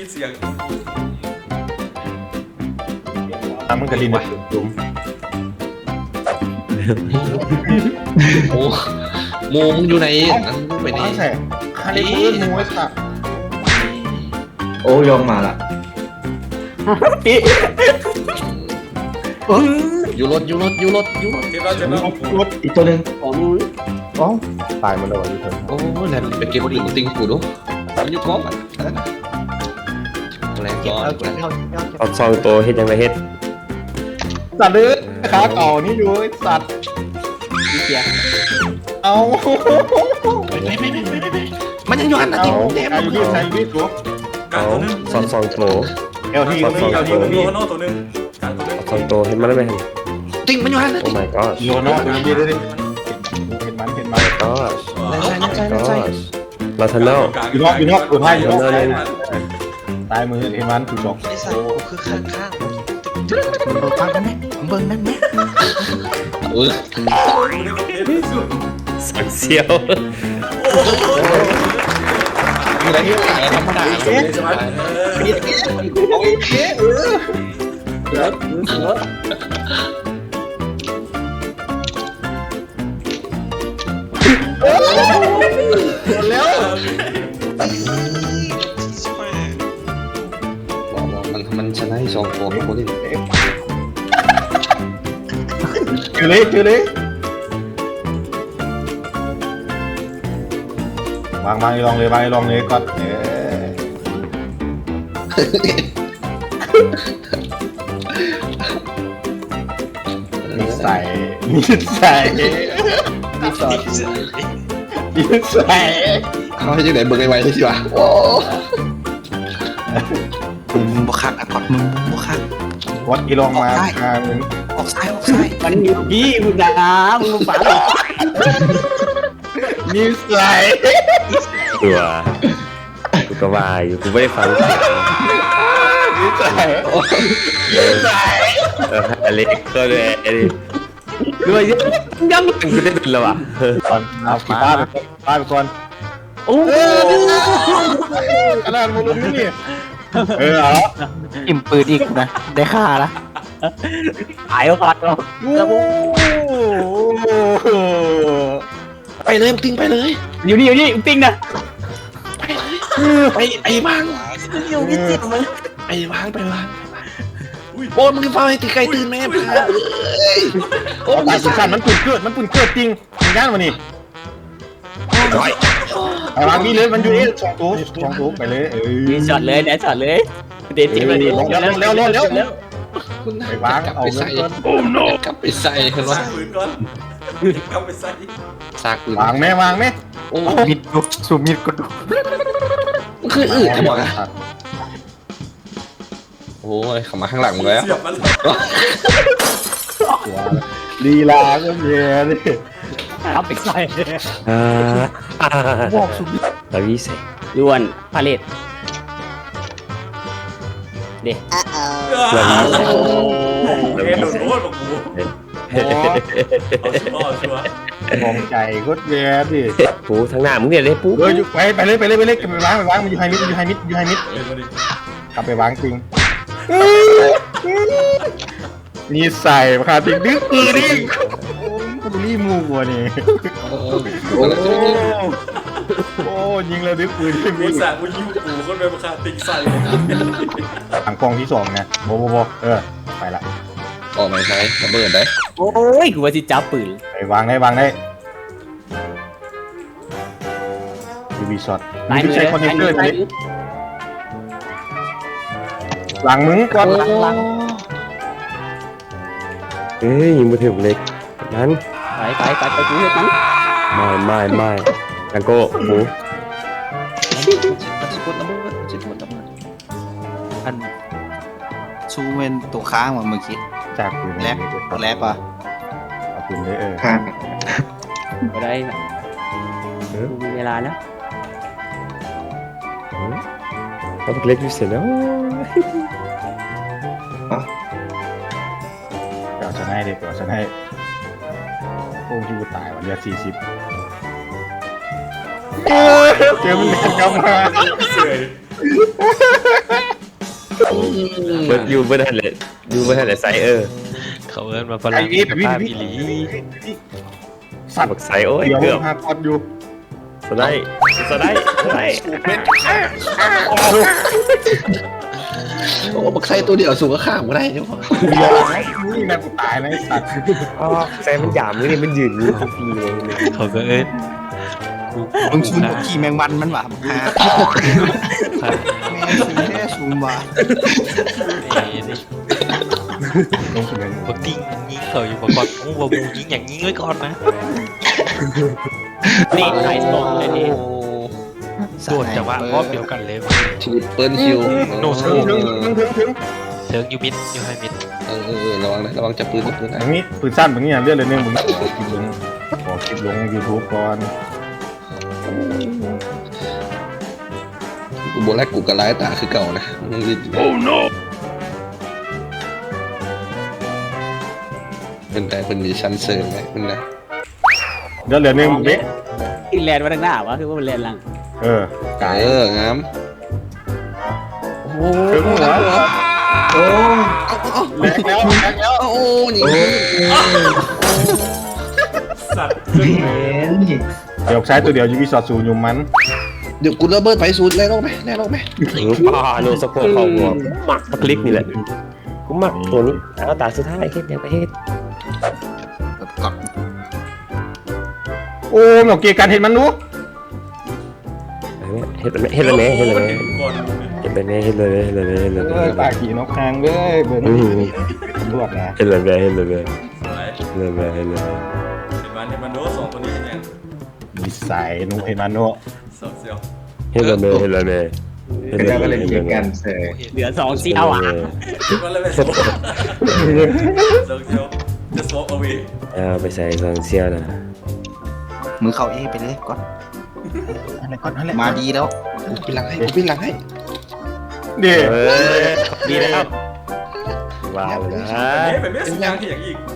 ຍິນສຽງ ອ່ະ ມັນກະຫຼິ້ນຈຸ່ມ ໂອ້ ໂມ ມຶງຢູ່ໃນອັນ ມຶງໄປໃນ ຄາເລເບີນ ໂມຍສະ ໂອ້ ຍອມມາລະ ຢູ່ລົດ ຢູ່ລົດ ຢູ່ລົດ ຢູ່ລົດ ເຈັບແລ້ວ ເຈັບແລ້ວ ລົດ ອີກຕົວໜຶ່ງ ອໍ ຕາຍໝົດແລ້ວວ່າຢູ່ເທິງ ໂອ້ ແລ່ນໄປເກັບປືນຕິງກູດູ ມັນຢູ່ກ້ອງ ແລງກ່ອນ ເອົາສອງໂຕເຮັດຫຍັງລະເຮັດ ສັດເອີຍ ຄາເກົ່ານີ້ຢູ່ ໄອ້ສັດ ເອົາ ມັນຍັງຢູ່ຫັ້ນນະ ຕິງ ແຕ້ມ ຢູ່ທີ່ໃສຢູ່ທີ່ໂຕ ກາງໂຕໜຶ່ງ ສອງ ສອງໂຕ ແອວທີ ສອງໂຕ ກາງໂຕໜຶ່ງ ສອງໂຕ ເຫັນມັນແລ້ວແມ່ນ ຕິງ ມັນຢູ່ຫັ້ນນະ Oh my god ໂຍນອກ ເຫັນມັນ ເຫັນມັນ Oh my god ລາຊານອລ ຢູ່ນອກ ຢູ່ນອກ ເອີ ພາຍຢູ່ນອກ ຕາຍມື ເຫັນມັນ ຄືດອກ ໄອ້ສັດ ຄືຂ້າງໆ ເບິ່ງນັ້ນແດ່ ເບິ່ງນັ້ນແດ່ ເອີ ສັງສຽວ ຢູ່ໃນທີ່ທຳມະດາ ເອີ ເອີ ເອີ ແລ້ວ ບໍ່ ບໍ່ ມັນ ມັນຊະນະສອງຕົວ ບໍ່ໄດ້ ຖືເລີຍ ຖືເລີຍ ວາງ ວາງອີ່ລ່ອງເລີຍ ວາງອີ່ລ່ອງເລີຍກ່ອນ ເອີ. ນິໄສ ນິໄສ ນິໄສ ນິໄສ ເຮົາເຮັດຈັ່ງໃດເບິ່ງໄວໆ ຊິວ່າ ໂອ້ ມຶງບໍ່ຄັກ ອາກອດ ມຶງບໍ່ຄັກ ກອດອີ່ລ່ອງມາ ອອກຊ້າຍ ອອກຊ້າຍ ອອກຊ້າຍ ມັນຢູ່ພີ້ພຸ້ນນາ ມຶງບໍ່ຟັງ ນິໄສ ຕົວ ກູກະວ່າຢູ່ ກູບໍ່ໄດ້ຟັງສຽງ ນິໄສ ນິໄສ ເອີ ອາເລັກກໍແດ່ ຄືວ່າຍັງ ຍັງ ກູໄດ້ເປັນແລ້ວຫວາ ເອົາ ປາດ ປາດໄປກ່ອນ ໂອ້ ຂະໜາດບໍ່ລົງນີ້ ເອີ ເອົາ ຖິ້ມປືນອີກນະ ໄດ້ຄ່າລະ ຕາຍບໍ່ພັດເນາະ ໂອ້ ໄປເລີຍ ມຶງຕິງໄປເລີຍ ຢູ່ນີ້ ຢູ່ນີ້ ຕິງນະ ໄປເລີຍ ໄປ ໄປວາງ ຢູ່ມີສຽງມັນ ໄປວາງ ໄປວາງ ໂອ້ຍ ມຶງຟ້າວໃຫ້ຕີໄກ່ຕື່ນແມ່ ໂອ້ຍ ມັນປືນເກີດ ມັນປືນເກີດຕິງ ມັນຢ້ານວະນີ້ ໄປວາງນີ້ເລີຍ ມັນຢູ່ເອ ສອງໂຕ ສອງໂຕ ໄປເລີຍ ເອີ ຊັອດເລີຍ ໄດ້ຊັອດເລີຍ ເດດຈິມາດີ ເອີ ແລ້ວ ແລ້ວ ແລ້ວ ແລ້ວ ໄປວາງເອົາເງິນກ່ອນ ໂອ້ ໂນ ກັບໄປໃສ່ເພິ່ນວ່າ ຊາກປືນກ່ອນ ກັບໄປໃສ່ ຊາກປືນ ວາງແມ່ວາງແມ່ ໂອ້ ມິດຢູ່ ຊູມິດກໍດູ ມັນຄືອືດແທ້ບໍ່ນະ ໂອ້ຍ ເຂົ້າມາຂ້າງຫຼັງມຶງແລ້ວ ສຽບມັນ ລີລາກໍແມ່ນີ້ ກັບໄປໃສ່ ອ່າ ບອກສຸດ ລາວີໃສ່ ຢູ່ອັນພາເລດ ເດ້ ລາວີໃສ່ ໂອ້ ເຮັດໂດນໂດນບັກກູ ເອົາຊິບໍ່ ເອົາຊິບໍ່ ມອງໃຈໂຄດແມ່ນີ້ ປູ ທາງໜ້າມຶງນີ້ເດ້ປູ ເອີ ຢູ່ ໄປ ໄປເລີຍ ໄປເລີຍ ໄປເລີຍ ກັບໄປວາງ ໄປວາງ ມັນຢູ່ໄຮມິດ ມັນຢູ່ໄຮມິດ ຢູ່ໄຮມິດ ເອີ ມາດິ ກັບໄປວາງຈິງ ນິໄສບັກຄາຕິງ ດຶກປືນອີກ ໂອ້ຍ ກູບໍ່ລີໝູ່ກວ່ານີ້ ໂອ້ ໂອ້ ຍິງແລ້ວດຶກປືນອີກ ອຸດສ່າບໍ່ຍິງກູ ຄົນແບບບັກຄາຕິງໃສ່ ຫຼັງກ່ອງທີສອງນະ ບໍ່ ບໍ່ ບໍ່ ເອີ ໄປລະ ອອກໄມ້ໃສ່ລະເບີດໄດ໋ ໂອ້ຍ ກູວ່າຊິຈັບປືນ ໄປວາງໄດ້ ວາງໄດ້ ຢູວີຊັອດ ໃສ່ຄອນເນກເຕີ ຫຼັງມຶງກ່ອນ ຫຼັງ ຫຼັງ ເອີຍ ຍິງບໍ່ຖືກເຫຼັກນັ້ນ ໄປ ໄປ ໄປ ໄປ ກູເຮັດມັນ ມາຍ ມາຍ ມາຍ ຈັງໂກ້ ປູ ມັນຊິກົດລະເບີດ ມັນຊິກົດລະເບີດ ອັນ ຊູແມ່ນໂຕຄ້າງຫວາມື້ກີ້ ຈາກປືນແລັກ ແລັກຫວາ ເອົາປືນເດີ ເອີ ຄ້າງ ບໍ່ໄດ້ນະ ເອີ ບໍ່ມີເວລາແລ້ວ ເອີ ເອົາບັກເລັກຢູ່ໃສເນາະ ໄປເອົາຊະໄນເດ້ ໄປເອົາຊະໄນ ໂອ້ ຢູ່ຕາຍວ່າ ເຫຼືອສີ່ສິບ ເອີ ເຈີມັນແລ່ນກັບມາ ເສຍ ເບິດຢູ່ເບິດຫັ້ນແຫຼະ ຢູ່ເບິດຫັ້ນແຫຼະໄຊເອີ ເຂົາເອີ້ນວ່າຝຣັ່ງມີຄຸນນະພາບອີ່ຫຼີ. ສັດ ບັກໄຊ ໂອ້ຍ ດຽວ ເກືອບ ຫາກອດຢູ່ ສະໄດ ສະໄດ ສະໄດ. ໂອ້ ບັກໄຊໂຕດຽວສູ້ກັບຂ້າບໍ່ໄດ້ເດ້. ນີ້ນະ ກູຕາຍນະໄອ້ສັດ. ອໍ ໃສ່ມັນຢາມມື້ນີ້ ມັນຢືນຢູ່ທຸກທີເລີຍ. ເຂົາກໍເອີ້ນ ມຶງຊູມຂີ້ແມງວັນມັນວ່າ ບັກຫ່າ ແມ່ງສູງແທ້ສູງວ່າ. ບັກຕິ່ງຍິງເຂົາຢູ່ ບັກກອດຮູ້ວ່າໝູຍິງຫຍັງ ຍິງໄວ້ກ່ອນນະ. ນີ້ໄດ້ສອງເລີຍນີ້ ໂດດຈັງຫວະຮອບດຽວກັນເລີຍ Triple kill. No scope. ເທິງ ເທິງ ເທິງ ເທິງ ເທິງຢູ່ມິດ ຢູ່ໄຮມິດ. ເອີ ເອີ ເອີ ລະວັງນະ ລະວັງຈັບປືນ ຈັບປືນນະ. ມີປືນສັ້ນ ບາງຢ່າງເລືອດເລີຍໜຶ່ງ ບາງຢ່າງ ຂໍຄລິບລົງຢູທູບກ່ອນ. ກູບໍ່ແລັກ ກູກໍລາຍຕາຄືເກົ່ານະ. Oh no. ເປັນໄປເພິ່ນມີຊັ້ນເສີມໄວ້ເພິ່ນນະ. ເຫຼືອ ເຫຼືອໜຶ່ງເດ້. ທີ່ແລ່ນມາທາງໜ້າວະ ຄືວ່າມັນແລ່ນຫຼັງ. ເອີ ຕາຍ. ເອີ ງາມ. ໂອ້ ເຖິງຫົວ. ໂອ້ ແລກແລ້ວ ແລກແລ້ວ. ໂອ້ ນີ້ ສັດ ແມ່ນນີ້. ດຽວຊ້າຍຕົວດຽວຢູ່ ວິຊອດ ສູນ ຢູ່ມັນ. ດຽວກູລະເບີດໄປ ສູນ ແລ່ນອອກໄປ ແລ່ນອອກໄປ. ອື ປາໂນສະໂຄບເຂົ້າຫົວ. ມັກບັກລິກນີ້ແຫຼະ ກູມັກໂຕນີ້. ເອົາ ຕາສຸດທ້າຍ ເຮັດຫຍັງກໍເຮັດ. ໂອ້ ເອົາເກກັນເຮັດມັນດູ. ເຮັດ ເຮັດແລ້ວແມ ເຮັດແລ້ວແມ ເຮັດແລ້ວແມ ເຮັດແລ້ວແມ ເຮັດແລ້ວແມ. ເອີ ຕາຂີ້ນົກຫາງເວີຍ ເບິ່ງ ອື ລວດນະ. ເຮັດແລ້ວແມ ເຮັດແລ້ວແມ ສວຍ ເຮັດແລ້ວແມ ເຮັດແລ້ວແມ. ເຮັດມັນ ເຮັດມັນດູ ສອງຄົນນີ້ເຮັດຫຍັງ? ນິໄສໜູ ເຮັດມັນດູ. ເຮັດແລ້ວແມ ເຮັດແລ້ວແມ ເຮັດແລ້ວແມ. ເຂົາເຈົ້າກໍເລີຍເກກັນເສີຍ ເຫຼືອສອງສ່ຽວອະ. ເຮັດມາແລ້ວແມ ສອງສ່ຽວ ຈະສອກເອົາເວ. ເອົາໄປໃສ່ສອງສ່ຽວນະ. ມືເຂົ້າເອໄປເລີຍກ່ອນ. ຫັ້ນແຫຼະ ມາດີແລ້ວ. ກູປິ່ນຫຼັງໃຫ້ ກູປິ່ນຫຼັງໃຫ້. ເດ້ ເອີ ດີແລ້ວ. ວ່າແລ້ວນະ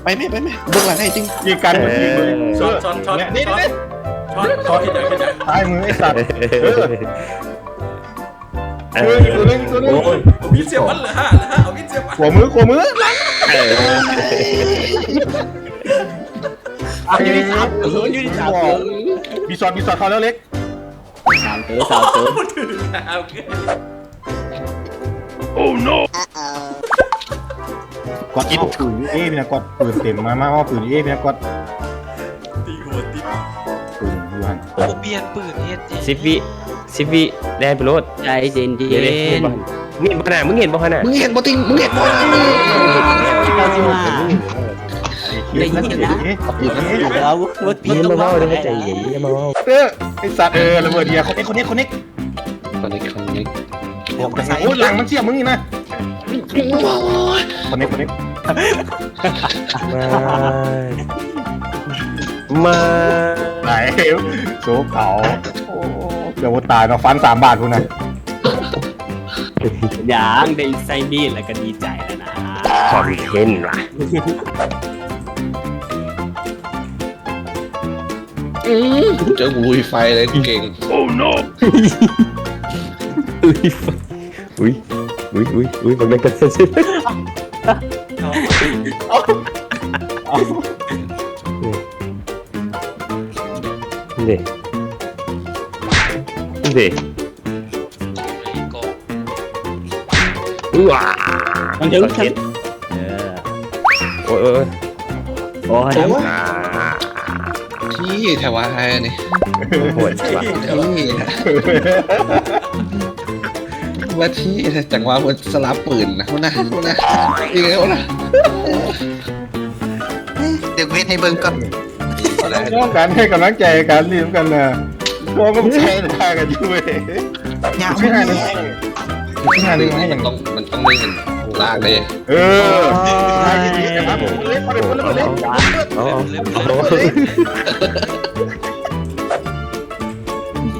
ໄປແມ່ ໄປແມ່ ໄປແມ່ ເບິ່ງຫຼັງໃຫ້ຈິງ. ມີການ ເອີ ເບິ່ງ ຊ້ອນ ຊ້ອນ ຊ້ອນ ເອີ ນີ້ ນີ້ ຊ້ອນ ຊ້ອນ ເຮັດຫຍັງ ເຮັດຫຍັງ? ຊ້າຍມືໄອ້ສັດ. ເອີ ເອີ ອີກຕົວໜຶ່ງ ອີກຕົວໜຶ່ງ. ໂອ້ຍ ມີດສຽບມັນເລີຍ ເລີຍ ເອົາມີດສຽບມັນ. ຂວາມື ຂວາມື ຫຼັງ. ເອີ ຢູ່ທີ່ສາມ ຢູ່ທີ່ສາມ. ມີຊອດ ມີຊອດເຂົ້າແລ້ວເລັກ. ສາມເຕີ ສາມເຕີ. ໂອ້ໂນ. ກອດ ເອົາປືນຢູ່ເອພີ່ນະ ກອດ ປືນເຕັມມາ ມາ ມາ ປືນຢູ່ເອພີ່ນະ ກອດ. ຕີຫົວຕິດ ປືນຢູ່ຫັ້ນ. ໂອ້ ປ່ຽນປືນເຮັດ ສິບວິ ສິບວິ ແລ່ນໄປໂລດ. ໃຈເຢັນໆ. ເຫັນບໍ່ຫັ້ນນະ ມຶງເຫັນບໍ່ຫັ້ນນະ? ມຶງເຫັນບໍ່ຕິງ ມຶງເຫັນບໍ່? ເກົ້າສິບຫ້າ ໄດ້ຍິນນະ. ເອົາ ເອົາ ເອົາ ເອົາ ເອົາ ໃຈເຢັນ ຢ່າມາເວົ້າ. ເອີ ໄອ້ສັດ ເອີ ລະເບີດເດຍ. ຄົນເອັກ ຄົນເອັກ ຄົນເອັກ ຄອນເນັກ ຄອນເນັກ. ໂອ້ຍ ຫຼັງມັນສຽບມຶງນີ້ນະ. ຄອນເນັກ ຄອນເນັກ. ມາ ມາ ໄປ ໂຊເຂົາ. ໂອ້ ເກືອບບໍ່ຕາຍເນາະ ຟັນສາມບາດພຸ້ນນະ. ຢ່າງໄດ້ໃຊ້ມີດແລ້ວກໍດີໃຈແລ້ວນະ. ຄອນເທັນວ່າ. ອືມ ເຈີກູລຸຍໄຟເລີຍ ເກັ່ງ. Oh no. ລຸຍໄຟ. ອຸ້ຍ ອຸ້ຍ ອຸ້ຍ ອຸ້ຍ ບັກນັ້ນກໍເຊັນຊິທີບ. ເດ້ ເດ້. ວ້າ ມັນເຖິງ ເອີ ໂອ້ຍ ໂອ້ຍ ໂອ້ຍ ໂອ້ຍ ທີ່ແທ້ວ່າ ອັນນີ້ ໂຫດວ່ະ ທີ່ ວ່າທີ່ ຈັງຫວະເພິ່ນສະຫຼັບປືນນະ ພຸ້ນນະ ພຸ້ນນະ ອີກແລ້ວນະ. ດຽວເຮັດໃຫ້ເບິ່ງກ່ອນ. ຕ້ອງການໃຫ້ກຳລັງໃຈກັນ ນີ້ນຳກັນນະ ພວກມັນໃຊ້ທ່າກັນຢູ່ເວີຍ. ຢ່າ ຊິຫາໜຶ່ງ ຊິຫາໜຶ່ງໃຫ້ຫຍັງ? ມັນຕ້ອງ ມັນຕ້ອງມີອັນລາກເດ້. ເອີ ເອົາ ເອົາ ເອົາ ເອົາ ສິບ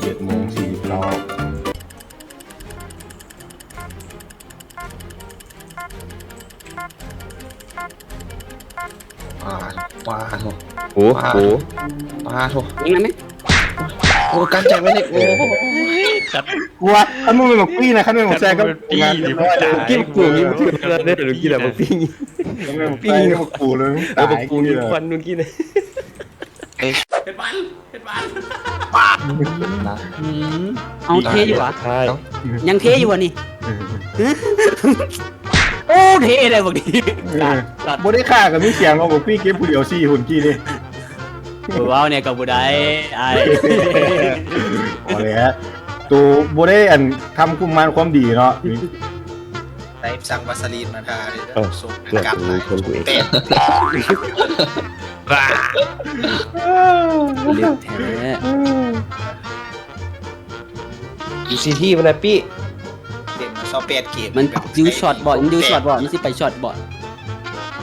ເອັດໂມງສີ່ສິບເກົ້າ. ປາ ປາໂທ ໂອ້ ປາໂທ ປາໂທ ຍິງໄດ້ໄໝ? ໂອ້ ກັນໃຈໄວ້ເລັກ ໂອ້ຍ ກວ່າ ຄັນບໍ່ແມ່ນບັກປີ້ນະ ຄັນແມ່ນບັກແຊກກໍ ປີ້ນີ້ມັນຕາຍ ກິນກູນີ້ມັນຖືກແລ້ວເດ້ ກິນແລ້ວບັກປີ້ນີ້ ຄັນແມ່ນບັກປີ້ນີ້ ເອີ ບັກກູເລີຍ ເອີ ບັກກູນີ້ ຕາຍ ຄວັນນູ້ນກິນ ເຮັດມັນ ເຮັດມັນ ອືມ ເອົາ ເທຢູ່ຫວາ? ຍັງເທຢູ່ຫວານີ້? ໂອ້ ເທໄດ້ບັກນີ້ ເອີ ບໍ່ໄດ້ຂ້າກໍມີສຽງເນາະ ບັກປີ້ເກັບຜູ້ດຽວສີ່ຫຸ່ນກີ້ນີ້ ບໍ່ເວົ້າແດ່ກໍບໍ່ໄດ້ ອ້າຍ ພໍແລ້ວ ໂຕບໍ່ໄດ້ອັນທຳຄຸມມານຄວາມດີເນາະ ໄດ້ສັ່ງວາສະລີນມາທາເດ້ ເອີ ສົມກັບ ເອີ ຄົນກູເອງ ແຕກ ເລັກແທ້ ຢູ່ຊີທີມັນນະປີ້ ເຫຼັ້ນມາຊາວແປດເກມ ມັນຢູ່ຊັອດບໍ່? ມັນຢູ່ຊັອດບໍ່? ມັນຊິໄປຊັອດບໍ່?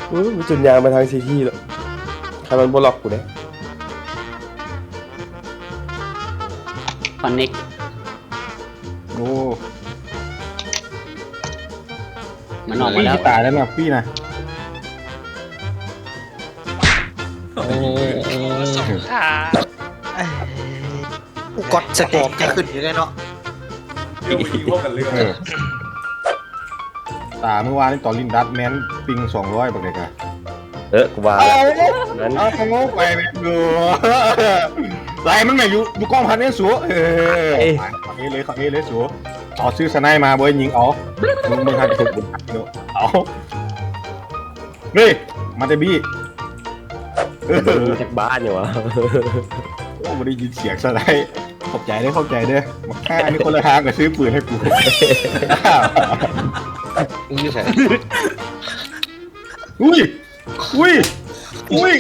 ໂອ້ຍ ມັນຈົນຍາງໄປທາງຊີທີແລ້ວ ຄັນມັນບໍ່ລັອກກູເດ້ ຄອນເນັກ ໂອ້ ມັນອອກມາແລ້ວ ປີ້ຕາຍແລ້ວນະ ປີ້ນະ ເອີ ເອີ ສົງຄາມ ເອີ ກູກອດສະກອມຈະຂຶ້ນຢູ່ເດ້ເນາະ ດຽວໄປຍິງພ້ອມກັນເລີຍ ເອີ ຕາມື້ວານນີ້ຕອນຫຼິ້ນດັດແມ່ນປິງສອງຮ້ອຍບັກເດັກອະ ເອີ ກູວ່າ ເອົາ ນັ້ນ ເອົາ ເອົາໄປແມ່ນຢູ່ ໄລ່ມັນແມ່ນຢູ່ ຢູ່ກອງພັນແມ່ນສູ ເອີ ເອີຍ ເຂົ້າເອເລີຍ ເຂົ້າເອເລີຍສູ ເອົາ ຊື້ສະໄນມາບໍ່ຍິງ ເອົາ ມຶງ ມຶງຫັນຖືກ ເອົາ ເຮີ້ຍ ມາແຕ່ບີ ເອີ ມາຈາກບ້ານຫຍັງວະ ໂອ້ ບໍ່ໄດ້ຍິນສຽງສະໄນ ຂອບໃຈເດີ ຂອບໃຈເດີ ບັກຫ່ານີ້ຄົນລະທາງກໍຊື້ປືນໃຫ້ກູ ມຶງຢູ່ໃສ? ອຸ້ຍ ອຸ້ຍ ອຸ້ຍ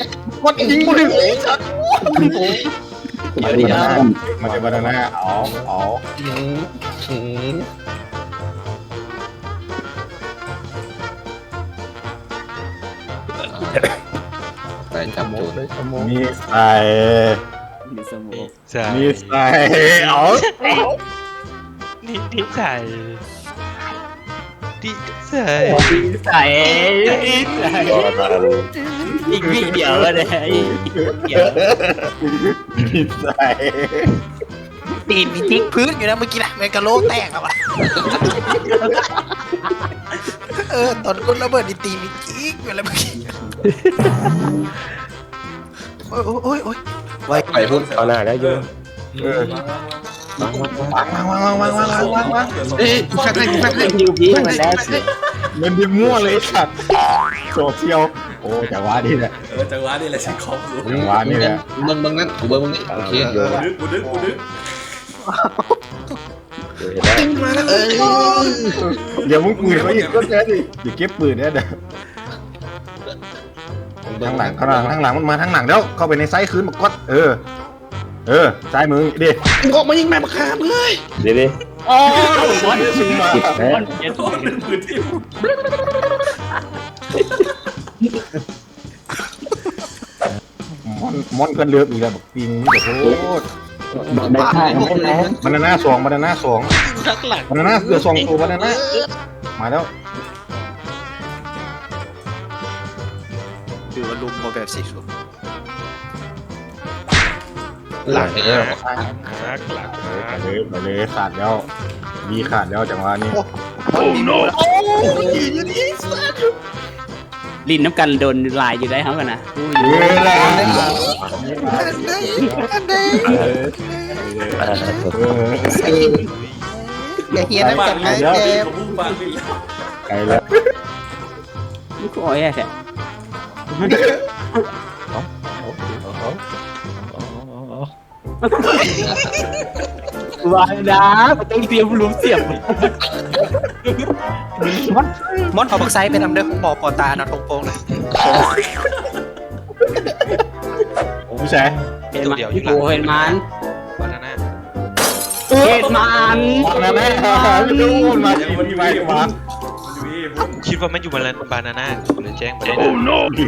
ກອດຍິງບໍ່ຖືກເລີຍສັດ ມາເດບານານາ ມາເດບານານາ ເອົາ ເອົາ ອືມ ອືມ ໄປຈັບໂຈນ ມີໃສ ມີສະໂມກ ໃສ ນິໄສ ເອົາ ນິ ນິໄສ ນິໄສ ນິໄສ ນິໄສ ອີກວິດຽວກໍໄດ້ ອີກວິດຽວ ນິໄສ ຕີນຊິຈິກພື້ນຢູ່ນະເມື່ອກີ້ນະ ແມ່ນກະໂຫຼແຕກແລ້ວວະ ເອີ ຕອນກົດລະເບີດນີ້ຕີນຊິຈິກຢູ່ແລ້ວເມື່ອກີ້ ໂອ້ຍ ໂອ້ຍ ໂອ້ຍ ໄວ ໄປພຸ້ນ ເອົາໜ້າໄດ້ຢູ່ ເອີ ວາງ ວາງ ວາງ ເອີຍ ກູແຟດໃຫ້ ກູແຟດໃຫ້ ມັນດິມົ້ວເລີຍໄອ້ສັດ ໂຊຊຽວ ໂອ້ ຈັງຫວະນີ້ແຫຼະ ເອີ ຈັງຫວະນີ້ແຫຼະ ຊິຄອບຢູ່ ຈັງຫວະນີ້ແຫຼະ ເບິ່ງ ເບິ່ງນັ້ນ ກູເບິ່ງ ເບິ່ງນີ້ ໂອເຄ ບໍ່ດຶກ ບໍ່ດຶກ ບໍ່ດຶກ ເອີ ດຽວມຶງປືນເຂົາອີກ ກົດແທ້ດິ ດຽວເກັບປືນແດ່ ທາງຫຼັງ ທາງຫຼັງ ທາງຫຼັງ ມັນມາທາງຫຼັງແລ້ວ ເຂົ້າໄປໃນໄຊຄືນ ບັກກອດ ເອີ ເອີ ຊ້າຍມືເດ້ ມຶງອອກມາຍິງແມ່ບັກຫາມເອີຍ ເດ້ໆ ໂອ້ຍ ມອນ ມອນເພິ່ນເລີກອີກແລ້ວ ບັກປິງ ໂອ້ໂຫ ບານານາສອງ ບານານາສອງ ທາງຫຼັງ ບານານາເຫຼືອສອງໂຕ ບານານາ ມາແລ້ວ ຖືວ່າລຸມບໍ່ແບບຊິ ຫຼັງ ເອີ ຫຼັງ ຫຼັງ ມາເລີຍ ມາເລີຍ ຂາດແລ້ວ ມີຂາດແລ້ວ ຈັງຫວະນີ້ ໂອ້ ໂອ້ ໂນ ໂອ້ຍ ຢູ່ນີ້ ຫຼິ້ນນຳກັນດົນຫຼາຍຢູ່ໄດ໋ເຮົາຫັ້ນນະ ຢ່າຮຽນນຳກັນນະ ໄກແລ້ວ ມັນຄືອ່ອຍແທ້ ວ່າດາ ມັນຕ້ອງຕຽມລວມສຽງ ມອນ ມອນ ເອົາບັກໄຊໄປນຳເດີ ບໍ່ ບໍ່ຕາເນາະ ໂປ່ງໆນະ ຢູ່ໃສ? ເຫັນມັນ ໂອ້ ເຫັນມັນ ບານານາ ເຫັນມັນ ບານານາ ເຫັນມັນ ມັນຢູ່ໄວກວ່າ ເອົ້າ ກູຄິດວ່າມັນຢູ່ບານານາ ກູເລີຍແຈ້ງບານານາ ໂອ້ໂນ ອໍ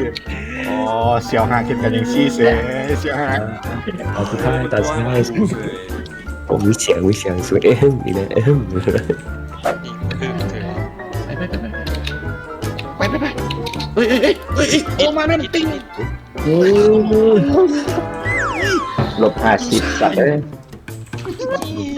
ສຽວຫາເຮັດກັນຈັ່ງຊີ້ເຊ ສຽວຫາ ຕາສຸດທ້າຍ ຕາສຸດທ້າຍ ໂອ້ ມີສຽງ ມີສຽງ ສຽງເອີມນີ້ແຫຼະ ເອີມ ໄປ ໄປ ໄປ ເອີຍ ເອີຍ ເອີຍ ເອີຍ ໂອ້ ມາແມ່ນປິງ ໂອ້ ລົບຫ້າສິບ ສັດເອີຍ.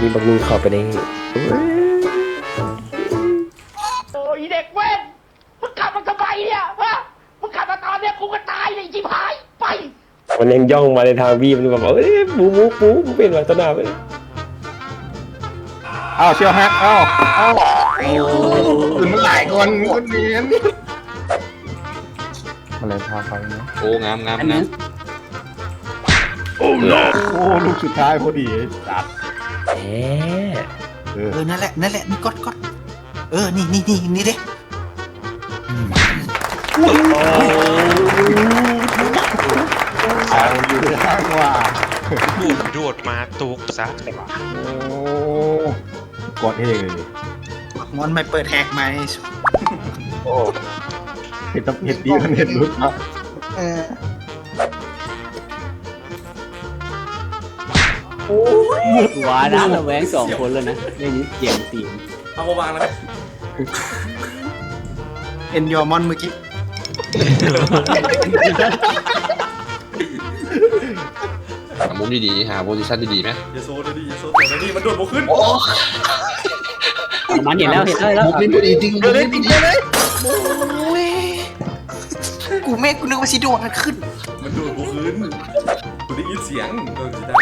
ມີບັກໜຶ່ງເຂົ້າໄປໃນ ໂອ້ຍ ອີເດັກເວັນ ມຶງຂັບມາທຳໄມເນຍ ຮະ ມຶງຂັບມາຕາ ຍັງຍ່ອງມາໃນທາງບີ ມັນແບບ ເອີຍ ໝູ ໝູ ໝູ ບໍ່ເປັນວ່າ ຕໍ່ໜ້າເວີຍ. ອ້າວ ສ່ຽວຮັກ ອ້າວ ອ້າວ ໂອ້ ອື່ນມັນຫຼາຍກ່ອນ ມັນແມ່ນ ມັນເລີຍພາໄປເນາະ. ໂອ້ ງາມ ງາມ ງາມ. ໂອ້ ໂອ້ ລູກສຸດທ້າຍພໍດີ ໄອ້ສັດ. ແທ້ ເອີ ເອີ ນັ້ນແຫຼະ ນັ້ນແຫຼະ ນີ້ ກອດ ກອດ ເອີ ນີ້ ນີ້ ນີ້ ນີ້ເດ້. ອືມ ເອົາຢູ່ທາງຂວາ ໂດດ ໂດດມາຕົກຊະ. ໂອ້ ກອດເທ່ເລີຍ. ມັນໄປເປີດແຮັກໃໝ່. ໂອ້ ເຮັດ ເຮັດດີ ເຮັດຫຼຸດເນາະ. ເອີ ໂອ້ຍ ວ່ານະ ລະແວງສອງຄົນແລ້ວນະ ໄດ້ຍິນສຽງຕີນ. ເອົາມາວາງແລ້ວ ເອັນຢໍມອນມື້ກີ້ ຫາມຸມດີໆ ຫາໂພຊິຊັນດີໆ ແມ. ເຢໂຊເດີດີ ເຢໂຊເດີດີ ມັນໂດດບໍ່ຂຶ້ນ. ໂອ້ ມັນເຫັນແລ້ວ ເຫັນແລ້ວ ເຫັນແລ້ວ. ມຸມນີ້ພໍດີຈິງ ເດີນຈິງເລີຍ. ໂອ້ຍ ກູແມ່ນ ກູນຶກວ່າຊິໂດດຫັ້ນຂຶ້ນ ມັນໂດດບໍ່ຂຶ້ນ. ກູໄດ້ຍິນສຽງ ໂດດຊິໄດ້.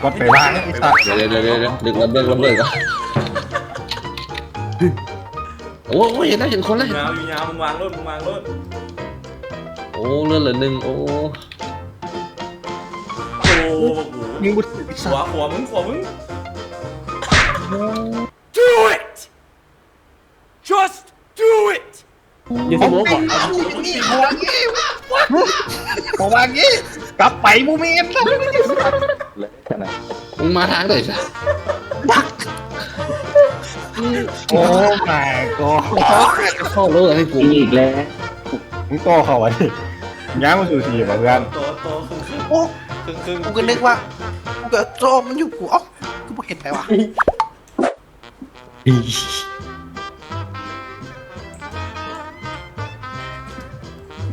ກດໄປວາງ ໄອ້ສັດ. ດຽວໆໆໆ ດຶກລະເບີດ ລະເບີດກ່ອນ. ໂອ້ຍ ເຫັນແລ້ວ ເຫັນຄົນແລ້ວ. ຍາວ ຢູ່ຍາວ ມຶງວາງໂລດ ມຶງວາງໂລດ. ໂອ້ ເລືອດເຫຼືອໜຶ່ງ. ໂອ້ ໂອ້ ມຶງບໍ່ຖືກ ໄອ້ສັດ. ຂວາ ຂວາ ມຶງ ຂວາ ມຶງ. Do it! Just do it! ຢູ່ສະໂມກບໍ່? ເອົາ ເອົາ ເອົາ ເອົາ ເອົາ ເອົາ ເອົາ ເອົາ ກັບໄປບໍ່ແມ່ນ. ມຶງມາທາງໃດຊະ? ໂອ້ my god ເຂົ້າໂລດໃຫ້ກູອີກແລ້ວ. ມຶງຕໍ່ເຂົ້າໄປ ຍ່າງມາສູ່ທີ່ບໍ່ເພື່ອນ? ໂອ້ ກູກໍນຶກວ່າ ກູກໍຊອມມັນຢູ່ ກູ ເອົ້າ ຄືບໍ່ເຫັນໃຜວະ?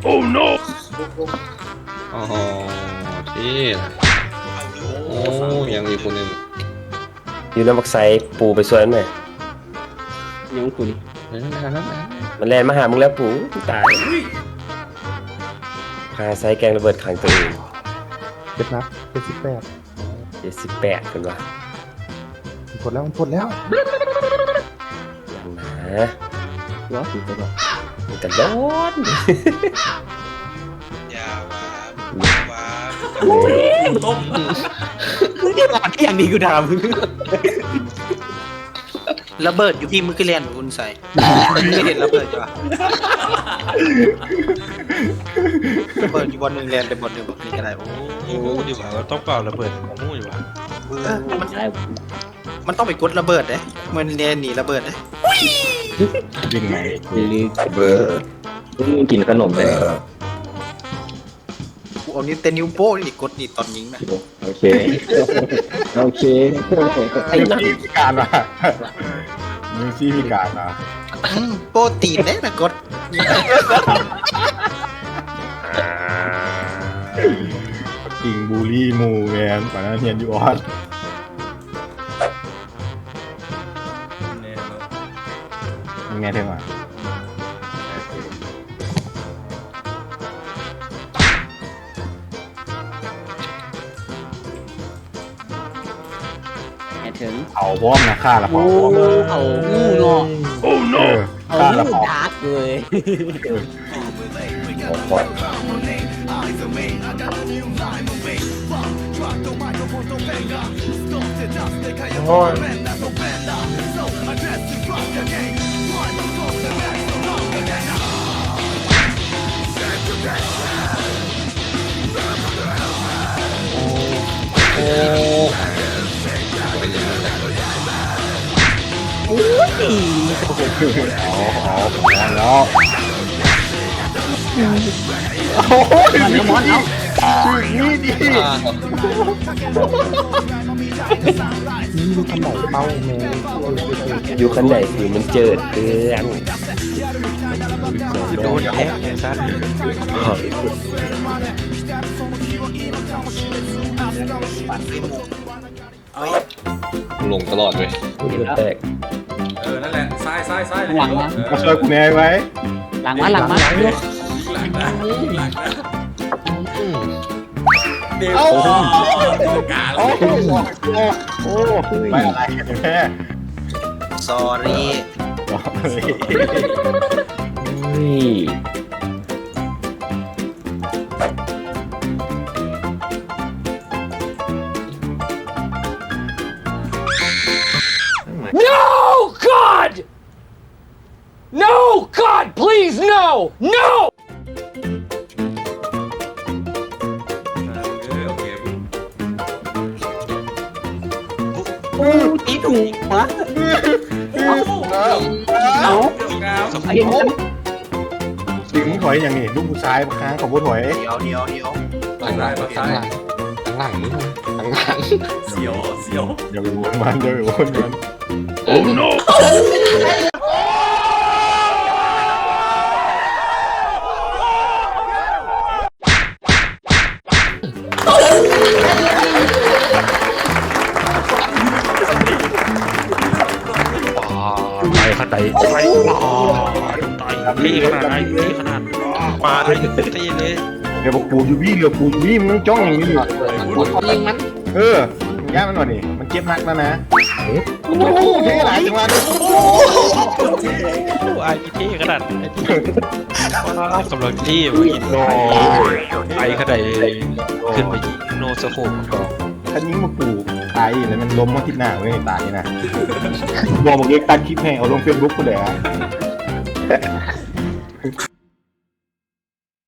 Oh no! ໂອ້ໂຫ ເທ່. ໂອ້ ຍັງມີຜູ້ໜຶ່ງ ຢູ່ນຳບັກໄຊ. ປູໄປຊ່ວຍມັນແດ່. ຍັງຜູ້ນີ້ ມັນແລ່ນມາຫາມຶງແລ້ວ ປູ. ຕາຍ ພາໄຊແກ່ງລະເບີດຂັງຕົວເອງ. ເຈັບໜັກ ເຈັດສິບແປດ. ເຈັດສິບແປດ ເພິ່ນວ່າ ມັນພົດແລ້ວ ມັນພົດແລ້ວ. ຢ່າງນະ ລອດຢູ່ຕະຫຼອດ ມັນກະໂດນ. ຢ່າວ່າ ຢ່າວ່າ ໂອ້ຍ ຕົກ. ມຶງຊິຫຼອດອີ່ຫຍັງນີ້ ກູຖາມມຶງ. ລະເບີດຢູ່ພີ້ ມຶງຄືແລ່ນໄປພຸ້ນໃສ? ເຫັນລະເບີດຢູ່ຫວາ? ລະເບີດຢູ່ບ່ອນໜຶ່ງ ແລ່ນໄປບ່ອນໜຶ່ງ ບອກນີ້ກໍໄດ້. ໂອ້ ຮູ້ຢູ່ຫວາວ່າຕ້ອງໄປເອົາລະເບີດ? ຮູ້ຢູ່ຫວາ? ເອີ ມັນ ມັນຕ້ອງໄປກົດລະເບີດເດ້ ແມ່ນແລ່ນໜີລະເບີດເດ້. ຍິງໄງ ລະເບີດ ມຶງກິນຂະໜົມເດ້. ກູເອົານິ້ວ ແຕ່ນິ້ວໂປ້ນີ້ກົດນີ້ຕອນຍິງນະ. ໂອເຄ ໂອເຄ. ນິ້ວຊີ້ພິການວ່າ ນິ້ວຊີ້ພິການວ່າ. ອືມ ໂປ້ຕີນເດ້ນະກົດ. ຈິງບູລີໝູ່ແມ່ນ ປານນັ້ນຮຽນຢູ່ອອດ. ແນ່ເນາະ ແນ່ເຖິງວ່າ ແນ່ເຖິງ ເອົາພ້ອມນະ ຂ້າລະເປົາ. ໂອ້ ເອົາຮູ້ເນາະ. ເອີ ຂ້າລະເປົາ ດາກເວີຍ. ໂອ້ຍ ໂອ້ ໂອ້ຍ ເອົາ ເອົາ ເອົາແລ້ວ. ໂອ້ຍ ມອນ ເອົາ ນີ້ດີ ອ່າ ນີ້ຢູ່ຄັນໃດເປົ້າແມ່ ຢູ່ຄັນໃດຄືມັນເຈີດເພື່ອນ ຊິໂດນແທ້ໄອ້ສັດ. ເອົາ ລົງຕະຫຼອດເວີຍ ໂອ້ຍ ແຕກ. ເອີ ນັ້ນແຫຼະ ຊ້າຍ ຊ້າຍ ຊ້າຍ ຫຼັງມາ ເອີ ມາຊ່ວຍກູແດ່ໄວ້ ຫຼັງມາ ຫຼັງມາ ຫຼັງມາ ຫຼັງມາ. ເອົາ ໂອ້ ໂອ້ ໂອ້ ໂອ້ ໄປອະໄລແທ້ Sorry ເຮີ້ຍ No! God! No! God, please, no! No! ເອີ ໂອເຄ ໂອ້ ຕີຖືກຫວາ ເອົ້າ ເອົ້າ ຕິງ ມຶງຖອຍຫຍັງນີ້? ລູກຜູ້ຊາຍບັກຫາງເຂົາບໍ່ຖອຍ. ດຽວ ດຽວ ດຽວ ຫຼັງ ຫຼັງ ຫຼັງ ຫຼັງ ຫຼັງ ສຽວ ສຽວ ຢ່າໄປໂຫວດມັນ ຢ່າໄປໂຫວດມັນ. Oh no! ໄປ ຄັນໄດ ໄປ ຕາຍ ເທ່ຂະໜາດ ເທ່ຂະໜາດ ປາດ ເທ່ເລີຍ. ເຫຼືອພວກກູຢູ່ພີ້ ເຫຼືອກູຢູ່ພີ້ ມຶງຈ້ອງຫຍັງຢູ່? ຍິງມັນ ເອີ ຢ້ານມັນວ່ານີ້ ມັນເຈັບໜັກແລ້ວນະ. ໂອ້ໂຫ ເທ່ຫຼາຍຈັງຫວະນີ້. ໂອ້ ອ້າຍເທ່ຂະໜາດ ກຳລັງເທ່ເມື່ອກີ້ ໄປຂະໄດ ຂຶ້ນໄປຍິງໂນສະໂຄບກ່ອນ. ຄັນຍິງມາປູຕາຍອີກແລ້ວ ແມ່ນລົມມາທິດໜ້າເວີຍ ຕາຍນະ. ບໍ່ ບັກເອກຕັດຄລິບໃຫ້ເອົາລົງເຟສບຸກພຸ້ນແຫຼະ.